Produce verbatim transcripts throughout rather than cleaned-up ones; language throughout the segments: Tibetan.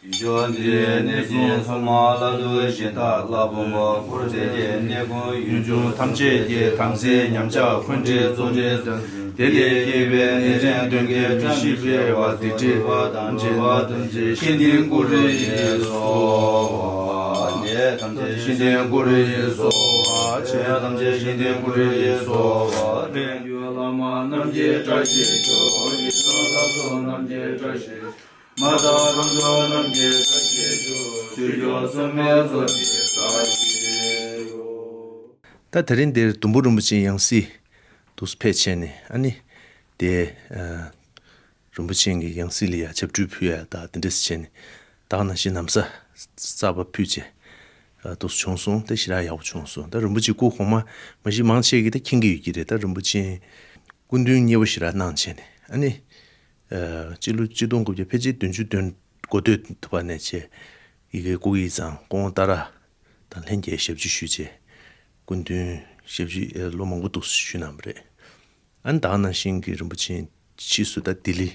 ཡུལ་ལྕོགས་འདི་ནས་གནས་གསུམ་མཐའ་ལ་ཐུག་བཞིན་མཐའ་ལ་ཕུང་པོ་འཁོར་འདས་ཀྱི་གནས་ཀུན་ཡུལ་ལྕོགས་ཐམས་ཅད་ཀྱི་དམ་ཚིག་ཉམས་ཆག་འཁོན་འཁྲི་རྩོད་འགྲན་ཟིན། དེ་ལས་སྐྱེས་པའི་ནད་ཕྲན་གདོན་བགེགས་བཀྲ་ཤིས་འཕེལ་བ་སྡིག་སྒྲིབ་པ་དང་འབྲེལ་བ་ཐམས་ཅད་ཤིན་ཏུ་ཀུན་རིག་གིས་གསོ་བ། ནད་ཐམས་ཅད་ཤིན་ཏུ་ཀུན་རིག་གིས་གསོ་བ། ཆོས་ཐམས་ཅད་ཤིན་ཏུ་ཀུན་རིག་གིས་གསོ་བ། བླ་མ་རྣམས་ཀྱི་བཀྲ་ཤིས་ཤོག་ཡི་དམ་ལྷ་ཚོགས་རྣམས་ཀྱི་བཀྲ་ཤིས། མ་དག་རང་གྲོལ་རྣམས་ཀྱི་བཀྲ་ཤིས་ཤོག་ཆོས་སྐྱོང་སྲུང་མའི་ཚོགས་ཀྱི་བཀྲ་ཤིས་ཤོག་ད་དེ་རིང་འདིར་དུམ་བུ་རིན་པོ་ཆེའི་ཡང་སྲིད་དུ་ཕེབས་བྱས་ནས་ཨ་ནི་དེ་ཨ་རིན་པོ་ཆེ་གི་ཡང་སྲིད་ལ་ཡ་ཆབ་འབྲུ་ཕུལ་ཡ་ད་དེ་འདྲ་བྱས་ནས་ད་ག་ནང་བཞིན་ན་བཟའ་གསར་པ་ཕུལ་བྱས་ཨ་དུ་བྱུང་སོང་། དེ་ཞེ་དྲག་ཡག་པོ་བྱུང་སོང་། ད་རིན་པོ་ཆེ་སྐུ་གོང་མ་མ་གཞི་མང་ཆེ་གིས་ད་མཁྱེན་གྱི་ཡོད་ཀྱི་རེད། ད་རིན་པོ་ཆེ་སྐུ་མདུན་མཉེས་པོ་ཞེ་དྲག་གནང་བྱས་ནས་ཨ་ནི། ཨ་སྤྱི་ལོ་ཆིག་སྟོང་དགུ་བརྒྱ་ཕལ་ཆེར་བདུན་ཅུ་དོན་འགོ་སྟོད་བར་ནས་བྱས་ཡི་གེ་སྐུ་ཡིག་ཚང་ཀོང་ཏཱ་ར་དང་ལྷན་རྒྱས་ཞབས་ཕྱི་ཞུས་བྱས་སྐུ་མདུན་ཞབས་ཕྱི་ཨ་ལོ་མང་པོ་འདུག་ཞུས་གནང་བ་རེད། ཨ་ནི་ད་ག་ནང་བཞིན་གྱི་རིན་པོ་ཆེ་ཕྱིས་སུ་ད་ལྡི་ལི་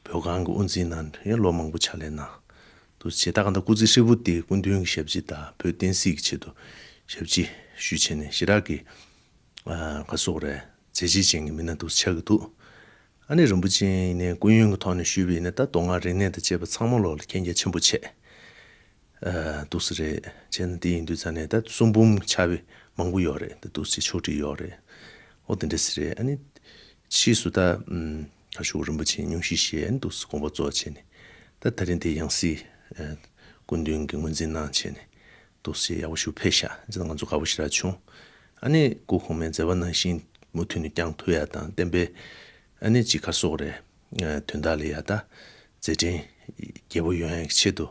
བོད་ཁང་གི་དབུ་འཛིན་གནང་ཡང་ལོ་མང་པོ་ཕྱག་ལས་གནང་འདུག་བྱས། ད་ག་ད་སྐུ་ཚེ་ཧྲིལ་པོ་དེ་སྐུ་མདུན་གྱི་ཞབས་ཕྱི་དང་བོད་བསྟན་སྲིད་ཀྱི་ཆེད་དུ་ཞབས་ཕྱི་ཞུས་བྱས་ནས་ཞེ་དྲག་གི་ཨ་ག་སོགས་རེད། མཛད་རྗེས་ཅན་གྱི་མི་སྣ་འདུག་ཆགས་ཀྱི་འདུག་ཨ་ནི་རིན་པོ་ཆེ་ཡིན་ནའི་སྐུ་ཡོན་གྱི་ཐོག་ནས་ཞུས་པ་ཡིན་ན་ད་མདོ་སྔགས་རིག་གནས་དང་བཅས་པ་ཚང་མ་ལོག་ལ་མཁྱེན་རྒྱ་ཆེན་པོ་བྱས། ཨ་འདུག་སེ་རེད། བྱས་ན་དེ་ཡིན་དུས་ཙང་ནས་ད་གསུང་འབུམ་ཕྱག་དཔེ་མང་པོ་ཡོད་རེད། ད་འདུག་སེ་ཕྱོགས་སྒྲིག་ཡོད་རེད། འོ་དེ་འདྲ་སེ་རེད། ཨ་ནི་ཕྱིས་སུ་ད་ཨམ་ཁ་ཤོ་རིན་པོ་ཆེ་སྙུང་གཞི་བཞེས་ཨ་ནི་འདུག་སེ་དགོངས་པ་རྫོགས་བྱས་ནས་ད་ད་རིང་དེ་ཡང་སྲིད་ཨ་སྐུ་མདུན་གྱི་ངོས་འཛིན་གནང་བྱས་ནས། འདུག་སེ་ཡག་པོ་ཞིག་ཕེབས་ཤག་ཅེས་ང་ཚོ་དགའ་པོ་ཞེ་དྲག་བྱུང་། ཨ་ནི་སྐུ་གོང་མའི་མཛད་པ་ནང་བཞིན་མུ་མཐུད་ནས་བསྐྱངས་ཐུབ་ཡ་དང་བསྟན་པའི་ཨ་ནི་ཅིག་ག་སོགས་རེད། ཨ་དོན་དག་ལ་ཡ་ད་མཛད་འཕྲིན་རྒྱས་པོ་ཡོང་ཡ་གི་ཆེད་དུ་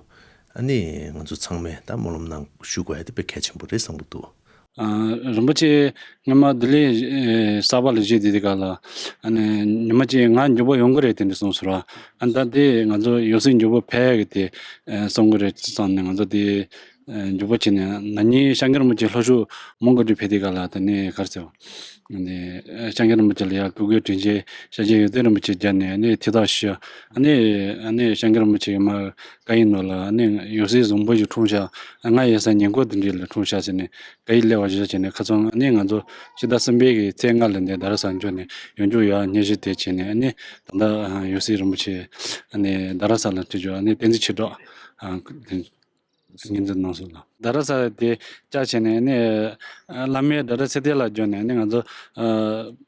ཨ་ནི་ང་ཚོ་ཚང་མས་ད་སྨོན་ལམ་གནང་ཞུ་དགོས་ཡ་དེ་དཔེ་གལ་ཆེན་པོ་རེད་བསམ་གྱི་འདུག་ཨ་རིན་པོ་ཆེ་སྔོན་མ་ལྡི་ལི་ཨེ་གསར་པ་ལ་བཞུགས་དེ་དུས་སྐབས་ལ་ཨ་ནི་ཉི་མ་གཅིག་ང་མགྱོགས་པོ་ཡོང་གི་རེད་དེ་འདྲ་གསུངས་སོང་ར། ཨ་ད་དེ་ང་ཚོ་ཡང་སྲིད་མགྱོགས་པོ་ཕེབས་ཡ་གི་དེ་ཨེ་གསུང་གི་རེད་བསམ་ནས་ང་ཚོ་དེ། ཨ་མགྱོགས་པོ་བྱས་ནས་ན་ནིང་ཤང་ཀེར་རིན་པོ་ཆེ་ལྷོ་ཕྱོགས་མོན་གྷོ་དུ་ཕེབས་དུས་སྐབས་ལ་དེ་ནས་ག་རེ་ཟེར་བ། ཨ་ནི་ཤང་ཀེར་རིན་པོ་ཆེ་ལ་ཡ་གུས་གུས་དྲིན་ཆེན་ཤཱཀྱའི་ཡོན་ཏན་རིན་པོ་ཆེ་མཇལ་ནས་ཨ་ནི་ཐད་གཏོང་ཞུས། ཨ་ནི་ཨ་ནི་ཤང་ཀེར་རིན་པོ་ཆེ་གིས་མར་བཀའ་ཡིག་ནང་ལ་ཨ་ནི་ཡང་སྲིད་བཟང་པོ་ཞིག་འཁྲུངས་ཤག་ང་ཡོད་སའི་ཉེ་འཁོར་དེ་འདྲ་ལ་འཁྲུངས་ཤག་ཟེར་ནས་བཀའ་ཡིག་སླེབས་པ་ཞིག་བྱས་ནས་ཁ་སང་ཨ་ནི་ང་ཚོ་ཕྱི་ཟླ་གསུམ་པའི་གི་ཚེས་ལྔ་ལ་འདི་རྡ་རམ་ས་ལ་འབྱོར་ནས་ཡོང་རྒྱུ་ཡ་སྙན་ཞུ་དེ་བྱས་ནས་ཨ་ནི་ད་ལྟ་ཡང་སྲིད་རིན་པོ་ཆེ་ཨ་ནི་རྡ་རམ་ས་ལ་འཁྲིད་རྒྱུ་ཨ་ནི་བསྟན་འཛིན་ཆོས་གྲགས། ངོས་འཛིན་གནང་སོང་ལ། རྡ་རམ་ས་དེ་བཅར་བྱས་ནས་ནི་བླ་མའི་རྡ་རམ་ཚེ་བརྟན་ལགས་བརྒྱུད་ནས་ནི་ང་ཚོ་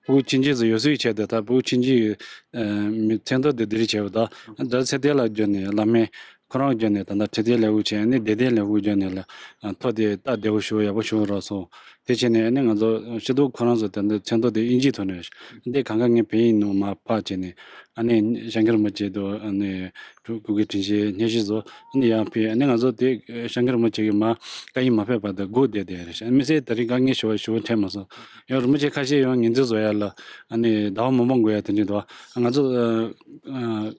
ཕྲུ་གུ་ཆུང་ཆུང་ཚོ་ཡོད་སུའི་ཆེད་དུ་ད་ཕྲུ་གུ་ཆུང་ཆུང་མི་མཚན་ཐོ་དེ་འདིར་བྱས་པ་དང་རྡ་རམ་ཚེ་བརྟན་ལགས་བརྒྱུད་ནས་བླ་མའི་ཁོ་རང་བརྒྱུད་ནས་ད་ལྟ་ཁྲི་བརྟན་ལས་ཁུངས་བྱས་ནི་བདེ་ལྡན་ལས་ཁུངས་བརྒྱུད་ནས་ལ་ཐོ་དེ་སྟབས་བདེ་པོ་ཞུ་ཡག་པོ་ཞུ་རོགས་སོང་། དེ་བྱས་ནས་ནི་ང་ཚོ་སྤྱི་འཐུས་ཁོ་རང་ཚོ་དེ་འདི་མཚན་ཐོ་དེ་དབྱིན་ཇིའི་ཐོག་ནས་འདི་གང་ག་ངས་བོད་ཡིག་ནང་མར་ཕབ་བྱས་ནས་ཨ་ནི་ཤང་ཀེར་རིན་པོ་ཆེ་དུ་ཨ་ནི། གུས་གུས་དྲིན་ཆེན་སྙན་ཞུ་བཟོ། ཨ་ནི་ཡང་ཕེབས། ཨ་ནི་ང་ཚོ་དེ་ཤང་ཀེར་རིན་པོ་ཆེ་གི་མ་བཀའ་ཡིག་མ་ཕེབས་བར་དུ་སྒུག་བསྡད་བསྡད་རེད། དམིགས་བསལ་དེ་རིང་དཀའ་ངལ་ཞེ་པོ་ཞེ་པོ་འཕྲད་མ་སོང་། ཡང་རིན་པོ་ཆེ་ཁ་ཤས་ཡང་ངོས་འཛིན་བཟོ་ཡ་ལ་ཨ་ནི་ཟླ་བ་མང་པོ་འགོར་ཡ་དེ་འདྲ་འདུག་ང་ཚོ་ཨ་ཨ་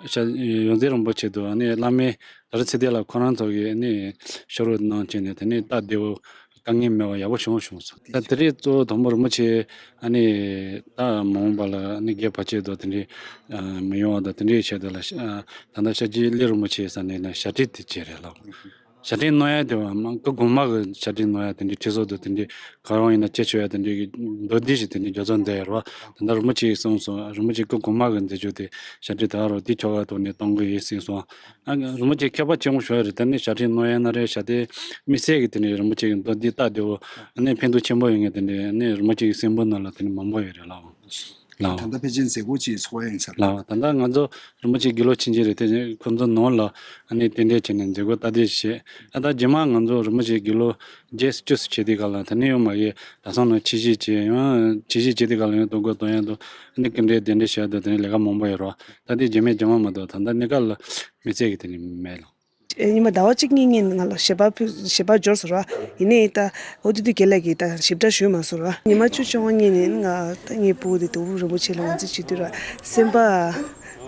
ཡོངས་འཛིན་རིན་པོ་ཆེ་དུ་ཨ་ནི་བླ་མའི་རྡ་རམ་ཚེ་བརྟན་ལགས་ཁོ་རང་ཚོ་གིས་ཨ་ནི་ཕྱག་རོགས་གནང་བྱས་ནས་དེ་ནས་སྟབས་བདེ་པོ། དཀའ་ངལ་མེད་པ་ཡག་པོ་བྱུང་བྱུང་སོང་། ད་དེ་རིང་གཙོ་བོ་དང་པོ་རིན་པོ་ཆེ་ཨ་ནི་ད་མ་འོངས་པ་ལ་ཨ་ནི་སྒེར་བར་ཆད་དང་དེ་འདྲའི་ཨ་མི་ཡོང་བ་དང་དེ་འདྲའི་ཆེད་དུ་ལ་ཨ་ད་ལྟ་ཤཱཀྱའི་གླིང་རིན་པོ་ཆེ་ས་ནས་ནས་ཞབས་ཁྲིད་དེ་བྱས་རེད་ལགས། ཞབས་ཁྲིད་གནང་ཡ་དེ་བ་མ་སྐུ་གོང་མ་གི་ཞབས་ཁྲིད་གནང་ཡ་དེ་འདྲའི་ཁྲིད་གསོལ་དང་དེ་འདྲའི་ག་རང་ཡིན་ན་ཅི་བྱོས་ཡ་དེ་འདྲའི་གི་མདོར་བསྡུས་ཤིག་དེ་འདྲའི་རྒྱ་མཚོ་འདི་ཡོད་རེད་བ། ད་ལྟ་རིན་པོ་ཆེ་གིས་གསུངས་སོང་། རིན་པོ་ཆེ་སྐུ་གོང་མ་གི་མཛད་རྗེས་དེ་ཞབས་ཁྲིད་ད་རུང་དེ་ཁྱོ་ག་ཐོག་ནས་གཏོང་གི་ཡིན་གསུངས་སོང་། ཨ་རིན་པོ་ཆེ་མཁས་པ་ཆེན་པོ་ཞིག་རེད། ད་ནི་ཞབས་ཁྲིད་གནང་ཡ་ན་རེད། ཞབས་ཏེ་དམིགས་བསལ་གྱི་དེ་ནི་རིན་པོ་ཆེ་གི་མདོ་འདི་ལྟ་བདེ་བོ་ཨ་ནི་ཕན་ཐོགས་ཆེན་པོ་ཡོད་ངེས། དེ་ནི་ཨ་ནི་རིན་པོ་ཆེ་གི་གསུང་འབུམ་ནང་ལ་དེ་ནི་མང་པོ་ཡོད་རེད་ལགས། ལགས། ད་ལྟ་ཕལ་ཆེར་མཛད་སྒོ་ཅིག་ཚོགས་ཡ་ཡིན་ས་རེད། ལགས། ད་ལྟ་ང་ཚོ་རིན་པོ་ཆེ་དགེ་ལུགས་ཆོས་འབྱོར་རེད། དེ་ཁོ་ཚོ་ནང་ལ་ཨ་ནི་རྟེན་འབྲེལ་བྱས་ནས་མཛད་སྒོ་སྟབས་བདེ་བྱས། ཨ་ད་རྗེས་མ་ང་ཚོ་རིན་པོ་ཆེ་དགེ་ལུགས་བརྒྱད་ཅུ་ཙམ་བྱེད་དུས་སྐབས་ལ་དེ་ནི་ཡང་མ་གི་གྲྭ་ཚང་ནང་ཆོས་གཞིས་བྱས་ཡང་ཆོས་གཞིས་བྱེད་དུས་སྐབས་ལ་ཡང་གཏོང་དགོས་གཏོང་ཡ་འདུག་ཨ་ནི་སྐུ་འདྲའི་གདན་འདྲེན་བྱས་འདུག་དེ་ནི་ལས་ཀ་མང་པོ་ཡོད་རེད། ད་ལྟའི་རྗེས་མའི་རྗེས་མ་མ་གཏོགས་ད་ལྟ་གནས་སྐབས་ལ་མི་ཚེ་གི་དེ་ནི་མེད་ལགས། ཨེ་ཉི་མ་ཟླ་བ་གཅིག་གཉིས་གཉིས་ནང་ལ་ཞལ་པར་ཕུལ་ཞལ་པར་འབྱོར་སོང་ར། ཡིན་ནའི་ད་འོ་དུས་དུས་དགེ་ལགས་ཀྱིས་ད་ཞིབ་ཕྲ་ཞུས་མ་སོང་ར། ཉི་མ་བཅུ་བཅོ་ལྔ་གཉིས་ནས་ང་ད་ངའི་སྤུ་གུ་དེ་དུ་བུ་རིན་པོ་ཆེ་ལ་ངོས་འཛིན་བྱེད་དུས་ར་སེམས་པ་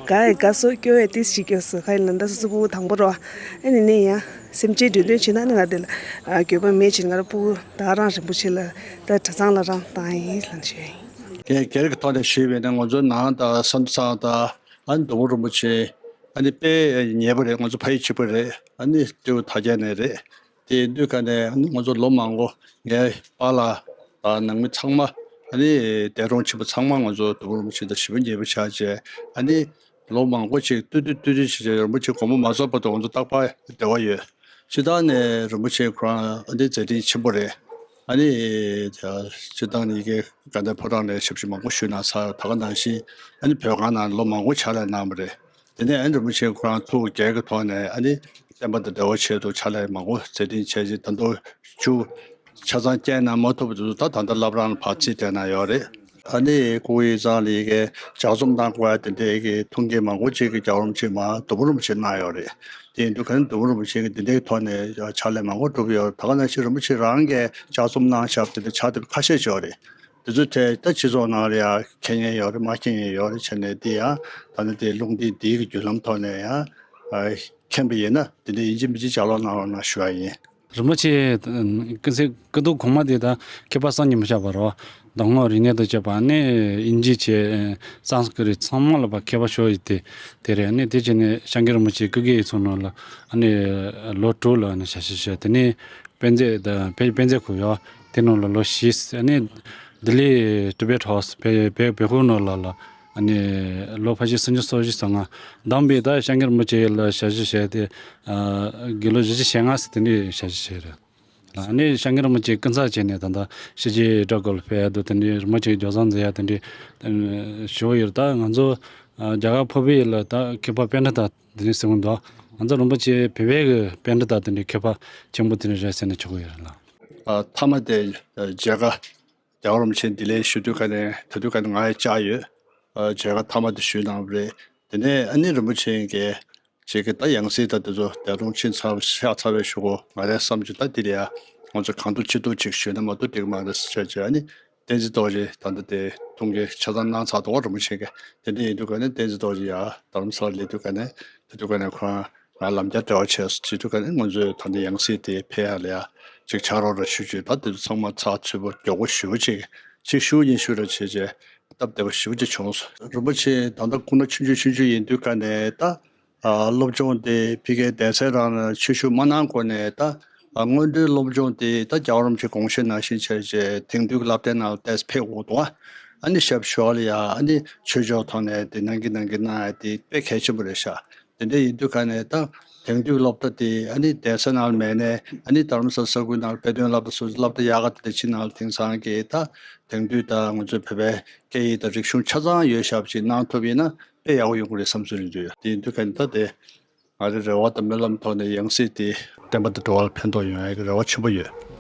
དགའ་ཡི་དགའ་སོ་སྐྱོ་ཡི་ཏིས་ཞིག་སྐྱོ་སོ། ག་ཡིན་ལ་ད་སོ་སོ་སྤུ་གུ་དང་པོ་ར། ཨེ་ནི་ནས་ཡང་སེམས་ཅན་འགྲོ་དོན་བྱེད་ན་ནི་ང་དེ་ལ་ཨ་འགྱོད་པ་མེད་ཕྱིན་ང་ར་སྤུ་གུ་ད་རང་རིན་པོ་ཆེ་ལ་ད་གྲྭ་ཚང་ལ་རང་བཏང་ཡིན་ལབ་ཞུ་ཡ་ཡིན། སྒེར་སྒེར་གྱི་ཐོག་ནས་ཞུས་པས་ན་ང་ཚོ་ནང་དང་ས་མཚམས་དང་། ཨ་ནི་དུ་བུ་རིན་པོ་ཆེ་ ཨ་ནི་དཔེ་ཉེ་པོ་རེད། ང་ཚོ་ཕ་ཡུལ་གཅིག་པ་རེད། ཨ་ནི་སྤྲེའུ་དར་རྒྱས་ནས་རེད། དེ་ཡིན་དུས་ཀ་ནས་ཨ་ནི་ང་ཚོ་ལོ་མང་པོ་ངའི་པཱ་ལགས་དང་ནང་མི་ཚང་མ་ཨ་ནི་འདས་གྲོངས་ཕྱིན་པ་ཚང་མ་ང་ཚོ་དུམ་བུ་རིན་པོ་ཆེ་དང་ཞེ་པོ་ཉེ་པོ་ཆགས་བྱས། ཨ་ནི་ལོ་མང་པོ་ཅིག་ཏུ་ཏུ་ཏུ་ཏུ་བྱས་བྱས་རིན་པོ་ཆེ་དགོངས་པ་མ་རྫོགས་བར་དུ་ང་ཚོ་རྟག་པར་འབྲེལ་བ་ཡོད། སྤྱིར་བཏང་ནས་རིན་པོ་ཆེ་ཁོ་རང་ཨ་ནི་མཛད་འཕྲིན་ཆེན་པོ་རེད། ཨ་ནི་སྤྱིར་བཏང་ནས་ཡི་གེ་དགའ་ལྡན་ཕོ་བྲང་ནས་ཞབས་ཕྱི་མང་པོ་ཞུས་གནང་ཚར། ད་ག་ནང་བཞིན་ཨ་ནི་བོད་ཁང་ནང་ལོ་མང་པོ་ཕྱག་ལས་གནང་བ་རེད། དེ་ནས་ཨ་ནི་རིན་པོ་ཆེ་ཁོ་རང་ཐུགས་དགྱེས་ཀྱི་ཐོག་ནས་ཨ་ནི་བསྟན་པ་དང་འབྲེལ་བ་ཆེད་དུ་ཕྱག་ལས་མང་པོ་མཛད་འཕྲིན་བྱས་རྗེས་ད་དུང་ཆུ་ཆ་ཚང་བསྐྱལ་གནང་མ་ཐུབ་པ་དེ་ཚོ་ད་ད་ལྟ་བླ་བྲང་ལ་ཕར་རྩིས་སྤྲད་གནང་ཡོད་རེད། ཨ་ནི་སྐུ་ཡི་ཚང་ལ་ཡི་གེ་ལྗགས་རྩོམ་གནང་དགོས་ཡ་དེ་འདྲའི་གི་ཐུགས་འགན་མང་པོ་ཅིག་གི་རྒྱལ་བ་རིན་པོ་ཆེ་མར་དུམ་བུ་རིན་པོ་ཆེ་གནང་ཡོད་རེད། དེ་ཡིན་དུས་ག་ནི་དུམ་བུ་རིན་པོ་ཆེ་གི་དེ་འདྲའི་ཐོག་ནས་ཕྱག་ལས་མང་པོ་བསྒྲུབས་ཡོད་རེད། ད་ག་ནང་བཞིན་རིན་པོ་ཆེ་རང་གིས་ལྗགས་རྩོམ་གནང་བཞག་པ་དེ་འདྲ་ཕྱག་དེབ་ཁ་ཤས་ཅིག་ཡོད་རེད། དེ་ཚོ་དེ་ད་སྤྱི་ཚོགས་ནང་ལ་ཡང་མཁྱེན་མཁན་ཡོད་རེད། མ་མཁྱེན་མཁན་ཡོད་རེད། བྱས་ནས་འདི་ཡང་ད་ནི་དེ་རླུང་འཕྲིན་འདིའི་གི་བརྒྱུད་ལམ་ཐོག་ནས་ཡང་ཨ་མཁྱེན་པ་ཡིན་ན་དེ་འདྲ་ཡིན་གཅིག་མིན་གཅིག་ལྗགས་ཀློག་གནང་རོགས་གནང་ཞུ་བ་ཡིན། རིན་པོ་ཆེ་ཀུན་གཟིགས་སྐུ་མདོག་གོང་མ་དེ་ད་མཁས་པ་གསར་རྙིང་མི་ཆགས་པ་རོ། གདམས་ངག་རིག་གནས་དང་བཅས་པ་ནི་དབྱིན་ཇི་བྱས་སཾ་སྐྲྀ་ཏ་ཚང་མ་ལ་ཕར་མཁས་པ་ཤོར་ཡོད་དེ་དེ་རེད། ནི་དེ་བྱས་ནས་སྐྱབས་མགོན་རིན་པོ་ཆེ་སྐུ་སྒེར་ཡིག་ཚང་ནང་ལ་ཨ་ནི་ལོ་དྲུག་ལ་ཨ་ནི་ཞབས་ཕྱི་བྱས། དེ་ནས་དཔེ་མཛོད་དང་བོད་དཔེ་མཛོད་ཁུལ་ཡོད་དེ་ནང་ལ་ལོ་བཞི། ཨ་ནི་ལྡི་ལི་ཊི་བེཊ་ཧའུ་སི་བོད་བོད་བོད་ཁུལ་ནང་ལ་ལ་ཨ་ནི་ལོ་ཕལ་ཆེར་སུམ་ཅུ་སོ་བཞི་སོ་ལྔ། བདམས་པའི་ད་སྐྱབས་མགོན་རིན་པོ་ཆེ་ལ་ཞབས་ཕྱི་བྱས་ཏེ་ཨ་དགེ་ལོ་བཞི་བཅུ་ཞེ་ལྔ་ཙམ་དེ་འདྲའི་ཞབས་ཕྱི་བྱས་རེད། ཨ་ནི་སྐྱབས་མགོན་རིན་པོ་ཆེ་སྐུ་མཚམས་བྱས་ནས་ད་ལྟ་ཕྱི་རྒྱལ་སྒྲ་སྐོར་ལ་ཕེབས་འདུག་དེ་འདྲའི་རིན་པོ་ཆེ་ཇོ་བཟང་མཛད་ཡ་དེ་འདྲའི་ཞུ་གི་ཡོད། ད་ང་ཚོ་ཨ་རྒྱ་གར་ཕུར་བུ་ཡུལ་ལ་ད་མཁས་པ་པཎྜི་ཏ་དེ་འདྲའི་ཟེར་གི་འདུག་ང་ཚོ་རིན་པོ་ཆེ་བོད་པའི་གི་པཎྜི་ཏ་དེ་འདྲའི་མཁས་པ་ཆེན་པོ་དེ་འདྲ་རེད་ཟེར་ནས་ཞུ་གི་ཡོད་ལགས། ཨ་མཐའ་མ་དེ་མཇལ་ཁ་རྒྱལ་བ་རིན་པོ་ཆེ་འདི་ལས་ཞུ་དུས་ཀ་ནས་ད་དུས་ཀ་ནས་ང་ཡང་བཅར་ཡོད། ཨ་མཇལ་ཁ་མཐའ་མ་དེ་ཞུས་གནང་བ་རེད། དེ་ནས་ཨ་ནི་རིན་པོ་ཆེ་གིས་ཅིག་གི་ད་ཡང་སྲིད་ད་དེ་ཚོ་འདས་གྲོངས་ཕྱིན་ཚར་ཤག་ཚར་བའི་གཞུག་གུ་ང་རའི་བསམ་ཚུལ་ད་འདི་ལ་ཡ་ང་ཚོ་གང་ཐུབ་ཅི་ཐུབ་ཅིག་ཞུས་ན་མ་གཏོགས་འགྲིག་གི་མ་རེད་ཟེར་བྱས་བྱས། ཨ་ནི་བསྟན་འཛིན་རྡོ་རྗེ་ད་ལྟ་དེ་ཐུགས་འགན་ཆ་ཚང་གནང་ཚར་འདུག་རིན་པོ་ཆེ་གིས། དེ་འདྲ་ཡིན་དུས་ཀ་ནས་བསྟན་འཛིན་རྡོ་རྗེ་ཡ་རྡ་རམ་ས་ལ་སླེབས་དུས་ཀ་ནས་དེ་དུས་ཀ་ནས་ཁོ་རང་ང་ལམ་རྒྱགས་འབྲེལ་བ་བྱས་སོང་། བྱེད་དུས་ཀ་ནས་ང་ཚོས་ད་ནི་ཡང་སྲིད་དེ་ཕེབས་ཡག་ལ་ཡ་ཅིག་ཕྱག་རོགས་ར་ཞུ་ཅིག་ད་དེ་ཚོ་ཚང་མ་ཚགས་ཚུད་པོ་མགྱོགས་པོ་ཞེ་པོ་ཅིག་ཅིག་ཞུ་གཉིས་ཞུ་ར་བྱས་བྱས་སྟབས་བདེ་པོ་ཞེ་པོ་ཅིག་བྱུང་སོང་། རིན་པོ་ཆེ་ད་ལྟ་སྐུ་ན་ཆུང་ཆུང་ཆུང་ཆུང་ཡིན་དུས་ཀ་ནས་ད་ཨ་སློབ་སྦྱོང་དེ་ཕ་གིའི་སྡེ་ཚན་རང་ལ་ཆོས་ཞུགས་མ་གནང་གོང་ནས་ད་ཨ་སྔོན་འགྲོའི་སློབ་སྦྱོང་དེ་ད་རྒྱལ་བ་རིན་པོ་ཆེའི་དགོངས་བཞེད་ནང་བཞིན་བྱས་བྱས་དེང་དུས་ཀྱི་སློབ་གྲྭའི་ནང་ལ་ཏོག་ཙམ་ཕེབས་དགོས་འདུག་ཨ་ནི་ཞབས་ཞུ་ལ་ཡ་ཨ་ནི་ཆོས་ཕྱོགས་ཐོག་ནས་དེ་གནང་གི་གནང་གི་གནང་ཡ་དེ་དཔེ་གལ་ཆེན་པོ་རེད་ཤག་དེ་འདྲ་ཡིན་དུས་ཀ་ནས་ད་དེང་དུས་སློབ་གྲྭ་དེ་ཨ་ནི་གདན་ས་ནང་མེད་ནས་ཨ་ནི་རྡ་རམ་ས་ལ་ས་ཁུལ་ནང་དཔེ་སྟོན་སློབ་གྲྭ་སོ་སོ་སློབ་གྲྭ་ཡག་ག་དེ་འདྲ་ཕྱི་ནང་ལ་དེང་སང་གི་ད་དེང་དུས་ད་ང་ཚོའི་བོད་པའི་སྐད་ཡིག་དང་རིག་གཞུང་ཆ་ཚང་ཡོད་ཤག་ཅིག་གནང་ཐུབ་ཡིན་ན་དཔེ་ཡག་པོ་ཡོང་གི་རེད་བསམ་ཚུལ་རེད་འདུག་དེ་ཡིན་དུས་ཀ་ནས་ད་དེ་ང་རའི་རེ་བ་དང་སྨོན་ལམ་ཐོག་ནས་ཡང་སྲིད་དེ་བསྟན་པ་དང་འགྲོ་བ་ལ་ཕན་ཐོགས་ཡོང་ཡག་གི་རེ་བ་ཆེན་པོ་ཡོད།